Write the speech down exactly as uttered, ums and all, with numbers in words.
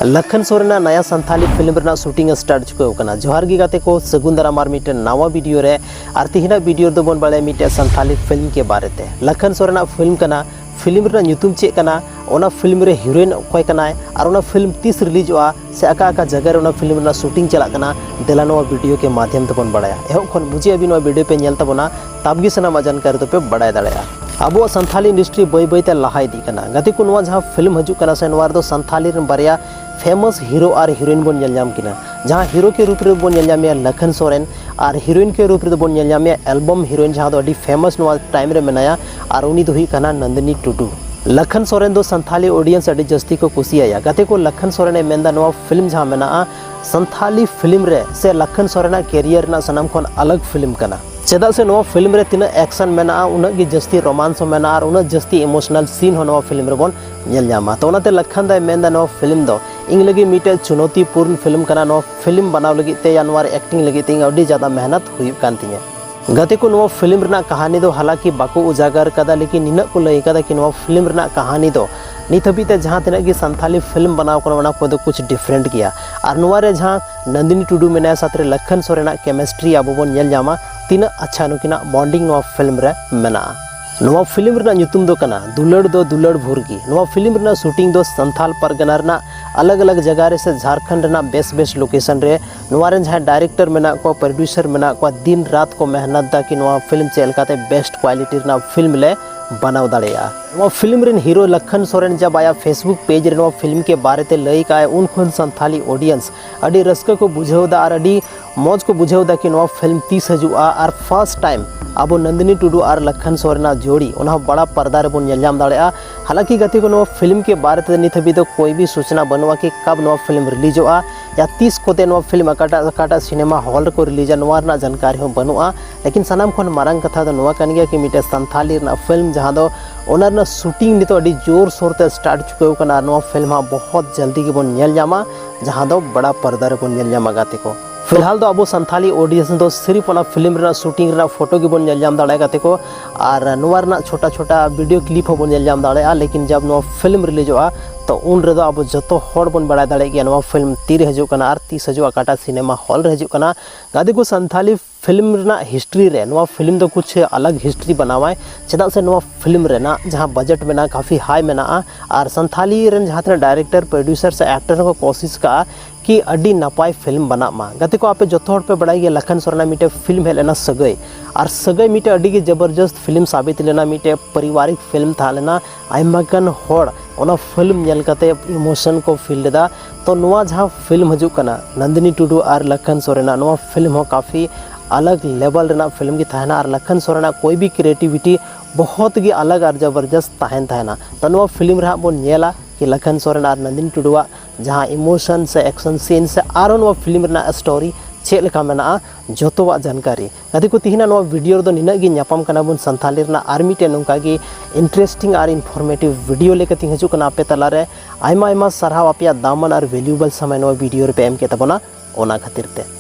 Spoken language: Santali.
ᱞᱟᱠᱷᱟᱱ ᱥᱚᱨᱮᱱᱟᱜ ᱱᱟᱭᱟ ᱥᱟᱱᱛᱷᱟᱞᱤ ᱯᱷᱤᱞᱢ ᱨᱮᱱᱟᱜ ᱥᱩᱴᱤᱝ ᱮ ᱥᱴᱟᱨᱴ ᱪᱩᱠᱟᱹᱣ ᱟᱠᱟᱱᱟ᱾ ᱡᱚᱦᱟᱨ ᱜᱮ ᱜᱟᱛᱮ ᱠᱚ, ᱥᱟᱹᱜᱩᱱ ᱫᱟᱨᱟᱢ ᱟᱨ ᱢᱤᱫᱴᱮᱱ ᱱᱟᱣᱟ ᱵᱷᱤᱰᱤᱭᱳ ᱨᱮ᱾ ᱟᱨ ᱛᱤᱦᱤᱧᱟᱜ ᱵᱷᱤᱰᱤᱭᱳ ᱨᱮᱫᱚ ᱵᱚᱱ ᱵᱟᱲᱟᱭᱟ ᱢᱤᱫᱴᱮᱱ ᱥᱟᱱᱛᱷᱟᱞᱤ ᱯᱷᱤᱞᱢ ᱠᱮ ᱵᱟᱨᱮ ᱛᱮ᱾ ᱞᱟᱠᱷᱟᱱ ᱥᱚᱨᱮᱱᱟᱜ ᱯᱷᱤᱞᱢ ᱠᱟᱱᱟ, ᱯᱷᱤᱞᱢ ᱨᱮᱱᱟᱜ ᱧᱩᱛᱩᱢ ᱪᱮᱫ ᱠᱟᱱᱟ, ᱚᱱᱟ ᱯᱷᱤᱞᱢ ᱨᱮ ᱦᱤᱨᱳᱭᱤᱱ ᱚᱠᱚᱭ ᱠᱟᱱᱟᱭ, ᱟᱨ ᱚᱱᱟ ᱯᱷᱤᱞᱢ ᱛᱤᱥ ᱨᱤᱞᱤᱡᱚᱜᱼᱟ ᱥᱮ ᱚᱠᱟ ᱚᱠᱟ ᱡᱟᱭᱜᱟ ᱨᱮ ᱚᱱᱟ ᱯᱷᱤᱞᱢ ᱨᱮᱱᱟᱜ ᱥᱩᱴᱤᱝ ᱪᱟᱞᱟᱜ ᱠᱟᱱᱟ, ᱫᱮᱞᱟ ᱱᱚᱣᱟ ᱵᱷᱤᱰᱤᱭᱳ ᱠᱮ ᱢᱟᱫᱷᱭᱚᱢ ᱛᱮᱵᱚᱱ ᱵᱟᱲᱟᱭᱟ᱾ ᱮᱦᱚᱵ ᱠᱷᱚᱱ ᱢᱩᱪᱟᱹᱫ ᱦᱟᱹᱵᱤᱡ ᱱᱚᱣᱟ ᱵᱷᱤᱰᱤᱭᱳ ᱯᱮ ᱧᱮᱞ ᱛᱟᱵᱚᱱᱟ, ᱛᱟᱵ ᱜᱮ ᱥᱟᱱᱟᱢᱟᱜ ᱡᱟᱱᱠᱟᱨᱤ ᱫᱚᱯᱮ ᱵᱟᱲᱟᱭ ᱫᱟᱲᱮᱭᱟᱜᱼᱟ᱾ ᱟᱵᱚᱣᱟᱜ ᱥᱟᱱᱛᱷᱟᱞᱤ ᱤᱱᱰᱟᱥᱴᱨᱤ ᱵᱟᱹᱭ ᱵᱟᱹᱭ ᱛᱮ ᱞᱟᱦᱟ ᱤᱫᱤᱜ ᱠᱟᱱᱟ᱾ ᱜᱟᱛᱮ ᱠᱚ, ᱱᱚᱣᱟ ᱡᱟᱦᱟᱸ ᱯᱷᱤᱞᱢ ᱦᱤᱡᱩᱜ ᱠᱟᱱᱟ ᱥᱮ, ᱱᱚᱣᱟ ᱨᱮᱫᱚ ᱥᱟᱱᱛᱷᱟᱞᱤ ᱨᱮᱱ ᱵᱟᱨᱭᱟ ᱯᱷᱮᱢᱟᱥ ᱦᱤᱨᱳ ᱟᱨ ᱦᱤᱨᱳᱭᱤᱱ ᱵᱚᱱ ᱧᱮᱞ ᱧᱟᱢ ᱠᱤᱱᱟ᱾ ᱡᱟᱦᱟᱸ ᱦᱤᱨᱳ ᱠᱮ ᱨᱩᱯ ᱨᱮ ᱵᱚᱱ ᱧᱮᱞ ᱧᱟᱢᱮᱭᱟ ᱞᱟᱠᱷᱟᱱ ᱥᱚᱨᱮᱱ, ᱟᱨ ᱦᱤᱨᱳᱭᱤᱱ ᱠᱮ ᱨᱩᱯ ᱨᱮᱫᱚ ᱵᱚᱱ ᱧᱮᱞ ᱧᱟᱢᱮᱭᱟ ᱮᱞᱵᱚᱢ ᱦᱤᱨᱳᱭᱤᱱ, ᱡᱟᱦᱟᱸ ᱫᱚ ᱟᱹᱰᱤ ᱯᱷᱮᱢᱟᱥ ᱱᱚᱣᱟ ᱴᱟᱭᱤᱢ ᱨᱮ ᱢᱮᱱᱟᱭᱟ, ᱟᱨ ᱩᱱᱤ ᱫᱚ ᱦᱩᱭᱩᱜ ᱠᱟᱱᱟ ᱱᱚᱱᱫᱤᱱᱤ ᱴᱩᱰᱩ᱾ ᱞᱟᱠᱷᱟᱱ ᱥᱚᱨᱮᱱ ᱫᱚ ᱥᱟᱱᱛᱷᱟᱞᱤ ᱚᱰᱤᱭᱮᱱᱥ ᱟᱹᱰᱤ ᱡᱟᱹᱥᱛᱤ ᱠᱚ ᱠᱩᱥᱤᱭᱟᱭᱟ᱾ ᱜᱟᱛᱮ ᱠᱚ, ᱞᱟᱠᱷᱟᱱ ᱥᱚᱨᱮᱱ ᱮ ᱢᱮᱱᱫᱟ ᱱᱚᱣᱟ ᱯᱷᱤᱞᱢ ᱡᱟᱦᱟᱸ ᱢᱮᱱᱟᱜᱼᱟ ᱥᱟᱱᱛᱷᱟᱞᱤ ᱯᱷᱤᱞᱢ ᱨᱮ, ᱥᱮ ᱞᱟᱠᱷᱟᱱ ᱥᱚᱨᱮᱱᱟᱜ ᱠᱮᱨᱤᱭᱟᱨ ᱨᱮᱱᱟᱜ ᱥᱟᱱᱟᱢ ᱠᱷᱚᱱ ᱟᱞᱟᱜᱽ ᱯᱷᱤᱞᱢ ᱠᱟᱱᱟ᱾ ᱪᱮᱫᱟᱜ ᱥᱮ ᱱᱚᱣᱟ ᱯᱷᱤᱞᱢ ᱨᱮ ᱛᱤᱱᱟᱹᱜ ᱮᱠᱥᱚᱱ ᱢᱮᱱᱟᱜᱼᱟ, ᱩᱱᱟᱹᱜ ᱜᱮ ᱡᱟᱹᱥᱛᱤ ᱨᱳᱢᱟᱱᱥ ᱦᱚᱸ ᱢᱮᱱᱟᱜᱼᱟ ᱟᱨ ᱩᱱᱟᱹᱜ ᱡᱟᱹᱥᱛᱤ ᱤᱢᱳᱥᱚᱱᱟᱞ ᱥᱤᱱ ᱦᱚᱸ ᱱᱚᱣᱟ ᱯᱷᱤᱞᱢ ᱨᱮᱵᱚᱱ ᱧᱮᱞ ᱧᱟᱢᱟ᱾ ᱛᱚ ᱚᱱᱟᱛᱮ ᱞᱟᱠᱷᱟᱱ ᱫᱟᱭ ᱢᱮᱱᱫᱟ ᱱᱚᱣᱟ ᱯᱷᱤᱞᱢ ᱫᱚ ᱤᱧ ᱞᱟᱹᱜᱤᱫ ᱢᱤᱫᱴᱮᱡ ᱪᱩᱱᱚᱛᱤᱯᱩᱨᱱ ᱯᱷᱤᱞᱢ ᱠᱟᱱᱟ᱾ ᱱᱚᱣᱟ ᱯᱷᱤᱞᱢ ᱵᱮᱱᱟᱣ ᱞᱟᱹᱜᱤᱫ ᱛᱮ ᱭᱟ ᱱᱚᱣᱟ ᱨᱮ ᱮᱠᱴᱤᱝ ᱞᱟᱹᱜᱤᱫ ᱛᱮ ᱤᱧ ᱟᱹᱰᱤ ᱡᱟᱫᱟ ᱢᱮᱦᱱᱚᱛ ᱦᱩᱭᱩᱜ ᱠᱟᱱ ᱛᱤᱧᱟᱹ᱾ ᱜᱟᱛᱮ ᱠᱚ, ᱱᱚᱣᱟ ᱯᱷᱤᱞᱢ ᱨᱮᱱᱟᱜ ᱠᱟᱹᱦᱱᱤ ᱫᱚ ᱦᱟᱞᱟᱠᱤ ᱵᱟᱠᱚ ᱩᱡᱟᱜᱟᱨ ᱠᱟᱫᱟ, ᱞᱮᱠᱤᱱ ᱱᱤᱱᱟᱹᱜ ᱠᱚ ᱞᱟᱹᱭ ᱠᱟᱫᱟ ᱠᱤ ᱱᱚᱣᱟ ᱯᱷᱤᱞᱢ ᱨᱮᱱᱟᱜ ᱠᱟᱹᱦᱱᱤ ᱫᱚ ᱱᱤᱛ ᱦᱟᱹᱵᱤᱡ ᱛᱮ ᱡᱟᱦᱟᱸ ᱛᱤᱱᱟᱹᱜ ᱜᱮ ᱥᱟᱱᱛᱷᱟᱞᱤ ᱯᱷᱤᱞᱢ ᱵᱮᱱᱟᱣ ᱠᱟᱱᱟ, ᱚᱱᱟ ᱠᱚᱫᱚ ᱠᱩᱪ ᱰᱤᱯᱷᱟᱨᱮᱱᱴ ᱜᱮᱭᱟ᱾ ᱟᱨ ᱱᱚᱣᱟ ᱨᱮ ᱡᱟᱦᱟᱸ ᱱᱚᱱᱫᱤᱱᱤ ᱴᱩᱰᱩ ᱢᱮᱱᱟᱭᱟ, ᱥᱟᱛ ᱨᱮ ᱞᱟᱠᱷᱟᱱ ᱥᱚᱨᱮᱱᱟᱜ ᱠᱮᱢᱮᱥᱴᱨᱤ ᱟᱵᱚ ᱵᱚᱱ ᱧᱮᱞ ᱧᱟᱢᱟ, ᱛᱤᱱᱟᱹᱜ ᱟᱪᱪᱷᱟ ᱱᱩᱠᱤᱱᱟᱜ ᱵᱚᱱᱰᱤᱝ ᱱᱚᱣᱟ ᱯᱷᱤᱞᱢ ᱨᱮ ᱢᱮᱱᱟᱜᱼᱟ᱾ ᱱᱚᱣᱟ ᱯᱷᱤᱞᱢ ᱨᱮᱱᱟᱜ ᱧᱩᱛᱩᱢ ᱫᱚ ᱠᱟᱱᱟ ᱫᱩᱞᱟᱹᱲ ᱫᱚ ᱫᱩᱞᱟᱹᱲ ᱵᱷᱩᱨᱜᱤ᱾ ᱱᱚᱣᱟ ᱯᱷᱤᱞᱢ ᱨᱮᱱᱟᱜ ᱥᱩᱴᱤᱝ ᱫᱚ ᱥᱟᱱᱛᱷᱟᱞ ᱯᱟᱨᱜᱟᱱᱟ ᱨᱮᱱᱟᱜ ᱟᱞᱟᱜᱽ ᱟᱞᱟᱜᱽ ᱡᱟᱭᱜᱟ ᱨᱮ ᱥᱮ ᱡᱷᱟᱨᱠᱷᱚᱸᱰ ᱨᱮᱱᱟᱜ ᱵᱮᱥ ᱵᱮᱥ ᱞᱳᱠᱮᱥᱚᱱ ᱨᱮ᱾ ᱱᱚᱣᱟ ᱨᱮᱱ ᱡᱟᱦᱟᱸᱭ ᱰᱟᱭᱨᱮᱠᱴᱚᱨ ᱢᱮᱱᱟᱜ ᱠᱚᱣᱟ, ᱯᱨᱚᱰᱭᱩᱥᱟᱨ ᱢᱮᱱᱟᱜ ᱠᱚᱣᱟ, ᱫᱤᱱ ᱨᱟᱛ ᱠᱚ ᱢᱮᱦᱱᱚᱛ ᱫᱟ ᱠᱤ ᱱᱚᱣᱟ ᱯᱷᱤᱞᱢ ᱪᱮᱫ ᱞᱮᱠᱟᱛᱮ ᱵᱮᱥᱴ ᱠᱣᱟᱞᱤᱴᱤ ᱨᱮᱱᱟᱜ ᱯᱷᱤᱞᱢ ᱞᱮ ᱵᱮᱱᱟᱣ ᱫᱟᱲᱮᱭᱟᱜᱼᱟ᱾ ᱱᱚᱣᱟ ᱯᱷᱤᱞᱢ ᱨᱮᱱ ᱦᱤᱨᱳ ᱞᱟᱠᱷᱟᱱ ᱥᱚᱨᱮᱱ ᱡᱟᱵ ᱟᱭᱟᱜ ᱯᱷᱮᱥᱵᱩᱠ ᱯᱮᱡᱽ ᱨᱮ ᱱᱚᱣᱟ ᱯᱷᱤᱞᱢ ᱠᱮ ᱵᱟᱨᱮ ᱛᱮ ᱞᱟᱹᱭ ᱠᱟᱜᱼᱟᱭ, ᱩᱱ ᱠᱷᱚᱱ ᱥᱟᱱᱛᱷᱟᱞᱤ ᱚᱰᱤᱭᱮᱱᱥ ᱟᱹᱰᱤ ᱨᱟᱹᱥᱠᱟᱹ ᱠᱚ ᱵᱩᱡᱷᱟᱹᱣ ᱮᱫᱟ ᱟᱨ ᱟᱹᱰᱤ ᱢᱚᱡᱽ ᱠᱚ ᱵᱩᱡᱷᱟᱹᱣ ᱮᱫᱟ ᱠᱤ ᱱᱚᱣᱟ ᱯᱷᱤᱞᱢ ᱛᱤᱥ ᱦᱤᱡᱩᱜᱼᱟ᱾ ᱟᱨ ᱯᱷᱟᱥᱴ ᱴᱟᱭᱤᱢ ᱟᱵᱚ ᱱᱚᱱᱫᱤᱱᱤ ᱴᱩᱰᱩ ᱟᱨ ᱞᱟᱠᱷᱟᱱ ᱥᱚᱨᱮᱱᱟᱜ ᱡᱳᱲᱤ, ᱚᱱᱟ ᱦᱚᱸ ᱵᱟᱲᱟ ᱯᱟᱨᱫᱟ ᱨᱮᱵᱚᱱ ᱧᱮᱞ ᱧᱟᱢ ᱫᱟᱲᱮᱭᱟᱜᱼᱟ᱾ ᱦᱟᱞᱟᱠᱤ ᱜᱟᱛᱮ ᱠᱚ, ᱱᱚᱣᱟ ᱯᱷᱤᱞᱢ ᱠᱮ ᱵᱟᱨᱮ ᱛᱮ ᱱᱤᱛ ᱦᱟᱹᱵᱤᱡ ᱫᱚ ᱠᱳᱭ ᱵᱤ ᱥᱩᱪᱱᱟ ᱵᱟᱹᱱᱩᱜᱼᱟ ᱠᱤ ᱠᱟᱵ ᱱᱚᱣᱟ ᱯᱷᱤᱞᱢ ᱨᱤᱞᱤᱡᱚᱜᱼᱟ ᱭᱟ ᱛᱤᱥ ᱠᱚᱛᱮ ᱱᱚᱣᱟ ᱯᱷᱤᱞᱢ ᱚᱠᱟᱴᱟᱜ ᱚᱠᱟᱴᱟᱜ ᱥᱤᱱᱮᱢᱟ ᱦᱚᱞ ᱨᱮᱠᱚ ᱨᱤᱞᱤᱡᱟ, ᱱᱚᱣᱟ ᱨᱮᱱᱟᱜ ᱡᱟᱱᱠᱟᱨᱤ ᱦᱚᱸ ᱵᱟᱹᱱᱩᱜᱼᱟ᱾ ᱞᱮᱠᱤᱱ ᱥᱟᱱᱟᱢ ᱠᱷᱚᱱ ᱢᱟᱨᱟᱝ ᱠᱟᱛᱷᱟ ᱫᱚ ᱱᱚᱣᱟ ᱠᱟᱱ ᱜᱮᱭᱟ ᱠᱤ ᱢᱤᱫᱴᱮᱱ ᱥᱟᱱᱛᱷᱟᱞᱤ ᱨᱮᱱᱟᱜ ᱯᱷᱤᱞᱢ, ᱡᱟᱦᱟᱸ ᱫᱚ ᱚᱱᱟ ᱨᱮᱱᱟᱜ ᱥᱩᱴᱤᱝ ᱱᱤᱛᱚᱜ ᱟᱹᱰᱤ ᱡᱳᱨ ᱥᱳᱨ ᱛᱮ ᱥᱴᱟᱨᱴ ᱪᱩᱠᱟᱹᱣ ᱠᱟᱱᱟ ᱟᱨ ᱱᱚᱣᱟ ᱯᱷᱤᱞᱢ ᱦᱟᱸᱜ ᱵᱚᱦᱚᱛ ᱡᱚᱞᱫᱤ ᱜᱮᱵᱚᱱ ᱧᱮᱞ ᱧᱟᱢᱟ, ᱡᱟᱦᱟᱸ ᱫᱚ ᱵᱟᱲᱟ ᱯᱚᱨᱫᱟ ᱨᱮᱵᱚᱱ ᱧᱮᱞ ᱧᱟᱢᱟ ᱜᱟᱛᱮ ᱠᱚ᱾ ᱯᱷᱤᱞᱦᱟᱞ ᱫᱚ ᱟᱵᱚ ᱥᱟᱱᱛᱷᱟᱞᱤ ᱚᱰᱤᱭᱮᱱᱥ ᱫᱚ ᱥᱤᱨᱤᱯ ᱚᱱᱟ ᱯᱷᱤᱞᱢ ᱨᱮᱱᱟᱜ ᱥᱩᱴᱤᱝ ᱨᱮᱱᱟᱜ ᱯᱷᱳᱴᱳ ᱜᱮᱵᱚᱱ ᱧᱮᱞ ᱧᱟᱢ ᱫᱟᱲᱮᱭᱟᱜᱼᱟ ᱜᱟᱛᱮ ᱠᱚ, ᱟᱨ ᱱᱚᱣᱟ ᱨᱮᱱᱟᱜ ᱪᱷᱳᱴᱟ ᱪᱷᱳᱴᱟ ᱵᱷᱤᱰᱤᱭᱳ ᱠᱞᱤᱯ ᱦᱚᱸᱵᱚᱱ ᱧᱮᱞ ᱧᱟᱢ ᱫᱟᱲᱮᱭᱟᱜᱼᱟ᱾ ᱞᱮᱠᱤᱱ ᱡᱟᱵ ᱱᱚᱣᱟ ᱯᱷᱤᱞᱢ ᱨᱤᱞᱤᱡᱚᱜᱼᱟ, ᱛᱚ ᱩᱱ ᱨᱮᱫᱚ ᱟᱵᱚ ᱡᱚᱛᱚ ᱦᱚᱲ ᱵᱚᱱ ᱵᱟᱲᱟᱭ ᱫᱟᱲᱮᱭᱟᱜ ᱜᱮᱭᱟ ᱱᱚᱣᱟ ᱯᱷᱤᱞᱢ ᱛᱤᱨᱮ ᱦᱤᱡᱩᱜ ᱠᱟᱱᱟ ᱟᱨ ᱛᱤᱥ ᱦᱤᱡᱩᱜᱼᱟ, ᱚᱠᱟᱴᱟᱜ ᱥᱤᱱᱮᱢᱟ ᱦᱚᱞ ᱨᱮ ᱦᱤᱡᱩᱜ ᱠᱟᱱᱟ᱾ ᱜᱟᱛᱮ ᱠᱚ, ᱥᱟᱱᱛᱷᱟᱞᱤ ᱯᱷᱤᱞᱢ ᱨᱮᱱᱟᱜ ᱦᱤᱥᱴᱨᱤ ᱨᱮ ᱱᱚᱣᱟ ᱯᱷᱤᱞᱢ ᱫᱚ ᱠᱩᱪᱷ ᱟᱞᱟᱜᱽ ᱦᱤᱥᱴᱨᱤ ᱵᱮᱱᱟᱣᱟᱭ᱾ ᱪᱮᱫᱟᱜ ᱥᱮ ᱱᱚᱣᱟ ᱯᱷᱤᱞᱢ ᱨᱮᱱᱟᱜ ᱡᱟᱦᱟᱸ ᱵᱟᱡᱮᱴ ᱢᱮᱱᱟᱜᱼᱟ, ᱠᱟᱯᱷᱤ ᱦᱟᱭ ᱢᱮᱱᱟᱜᱼᱟ, ᱟᱨ ᱥᱟᱱᱛᱷᱟᱞᱤ ᱨᱮᱱ ᱡᱟᱦᱟᱸ ᱛᱤᱱᱟᱹᱜ ᱰᱟᱭᱨᱮᱠᱴᱚᱨ, ᱯᱨᱚᱰᱭᱩᱥᱟᱨ ᱥᱮ ᱮᱠᱴᱚᱨ ᱦᱚᱸᱠᱚ ᱠᱳᱥᱤᱥ ᱠᱟᱜᱼᱟ ᱠᱤ ᱟᱹᱰᱤ ᱱᱟᱯᱟᱭ ᱯᱷᱤᱞᱢ ᱵᱮᱱᱟᱜ ᱢᱟ᱾ ᱜᱟᱛᱮ ᱠᱚ, ᱟᱯᱮ ᱡᱚᱛᱚ ᱦᱚᱲ ᱯᱮ ᱵᱟᱲᱟᱭ ᱜᱮᱭᱟ ᱞᱟᱠᱷᱟᱱ ᱥᱚᱨᱮᱱᱟᱜ ᱢᱤᱫᱴᱮᱡ ᱯᱷᱤᱞᱢ ᱦᱮᱡ ᱞᱮᱱᱟ ᱥᱟᱹᱜᱟᱹᱭ, ᱟᱨ ᱥᱟᱹᱜᱟᱹᱭ ᱢᱤᱫᱴᱮᱡ ᱟᱹᱰᱤ ᱜᱮ ᱡᱚᱵᱚᱨᱡᱚᱥᱛ ᱯᱷᱤᱞᱢ ᱥᱟᱵᱤᱛ ᱞᱮᱱᱟ, ᱢᱤᱫᱴᱮᱡ ᱯᱟᱨᱤᱵᱟᱨᱤᱠ ᱯᱷᱤᱞᱢ ᱛᱟᱦᱮᱸ ᱞᱮᱱᱟ᱾ ᱟᱭᱢᱟ ᱜᱟᱱ ᱦᱚᱲ ᱚᱱᱟ ᱯᱷᱤᱞᱢ ᱧᱮᱞ ᱠᱟᱛᱮ ᱤᱢᱳᱥᱚᱱ ᱠᱚ ᱯᱷᱤᱞ ᱞᱮᱫᱟ᱾ ᱛᱚ ᱱᱚᱣᱟ ᱡᱟᱦᱟᱸ ᱯᱷᱤᱞᱢ ᱦᱤᱡᱩᱜ ᱠᱟᱱᱟ ᱱᱚᱱᱫᱤᱱᱤ ᱴᱩᱰᱩ ᱟᱨ ᱞᱟᱠᱷᱟᱱ ᱥᱚᱨᱮᱱᱟᱜ, ᱱᱚᱣᱟ ᱯᱷᱤᱞᱢ ᱦᱚᱸ ᱠᱟᱯᱷᱤ ᱟᱞᱟᱜᱽ ᱞᱮᱵᱮᱞ ᱨᱮᱱᱟᱜ ᱯᱷᱤᱞᱢ ᱜᱮ ᱛᱟᱦᱮᱱᱟ, ᱟᱨ ᱞᱟᱠᱷᱟᱱ ᱥᱚᱨᱮᱱᱟᱜ ᱠᱚᱭ ᱵᱷᱤ ᱠᱨᱤᱭᱮᱴᱤᱵᱷᱤᱴᱤ ᱵᱚᱦᱚᱛ ᱜᱮ ᱟᱞᱟᱜᱽ ᱟᱨ ᱡᱚᱵᱚᱨᱡᱚᱥᱛ ᱛᱟᱦᱮᱱ ᱛᱟᱦᱮᱱᱟ᱾ ᱛᱚ ᱱᱚᱣᱟ ᱯᱷᱤᱞᱢ ᱨᱮ ᱦᱟᱸᱜ ᱵᱚᱱ ᱧᱮᱞᱟ ᱠᱤ ᱞᱟᱠᱷᱟᱱ ᱥᱚᱨᱮᱱ ᱟᱨ ᱱᱚᱱᱫᱤᱱᱤ ᱴᱩᱰᱩᱣᱟᱜ ᱡᱟᱦᱟᱸ ᱤᱢᱳᱥᱚᱱ ᱥᱮ ᱮᱠᱥᱚᱱ ᱥᱤᱱ ᱥᱮ ᱟᱨᱚ ᱱᱚᱣᱟ ᱯᱷᱤᱞᱢ ᱨᱮᱱᱟᱜ ᱥᱴᱳᱨᱤ ᱪᱮᱫ ᱞᱮᱠᱟ ᱢᱮᱱᱟᱜᱼᱟ, ᱡᱚᱛᱚᱣᱟᱜ ᱡᱟᱱᱠᱟᱨᱤ᱾ ᱜᱟᱛᱮ ᱠᱚ, ᱛᱮᱦᱮᱧᱟᱜ ᱱᱚᱣᱟ ᱵᱷᱤᱰᱤᱭᱳ ᱨᱮᱫᱚ ᱱᱤᱱᱟᱹᱜ ᱜᱮ᱾ ᱧᱟᱯᱟᱢ ᱠᱟᱱᱟ ᱵᱚᱱ ᱥᱟᱱᱛᱷᱟᱞᱤ ᱨᱮᱱᱟᱜ ᱟᱨ ᱢᱤᱫᱴᱮᱱ ᱱᱚᱝᱠᱟ ᱜᱮ ᱤᱱᱴᱟᱨᱮᱥᱴᱤᱝ ᱟᱨ ᱤᱱᱯᱷᱚᱨᱢᱮᱴᱤᱵᱷ ᱵᱷᱤᱰᱤᱭᱳ ᱞᱮᱠᱟᱛᱮᱧ ᱦᱤᱡᱩᱜ ᱠᱟᱱᱟ ᱟᱯᱮ ᱛᱟᱞᱟᱨᱮ᱾ ᱟᱭᱢᱟ ᱟᱭᱢᱟ ᱥᱟᱨᱦᱟᱣ ᱟᱯᱮᱭᱟᱜ ᱫᱟᱢᱟᱱ ᱟᱨ ᱵᱷᱮᱞᱩᱭᱮᱵᱚᱞ ᱥᱚᱢᱚᱭ ᱱᱚᱣᱟ ᱵᱷᱤᱰᱤᱭᱳ ᱨᱮᱯᱮ ᱮᱢ ᱠᱮᱫ ᱛᱟᱵᱚᱱᱟ, ᱚᱱᱟ ᱠᱷᱟᱹᱛᱤᱨ ᱛᱮ᱾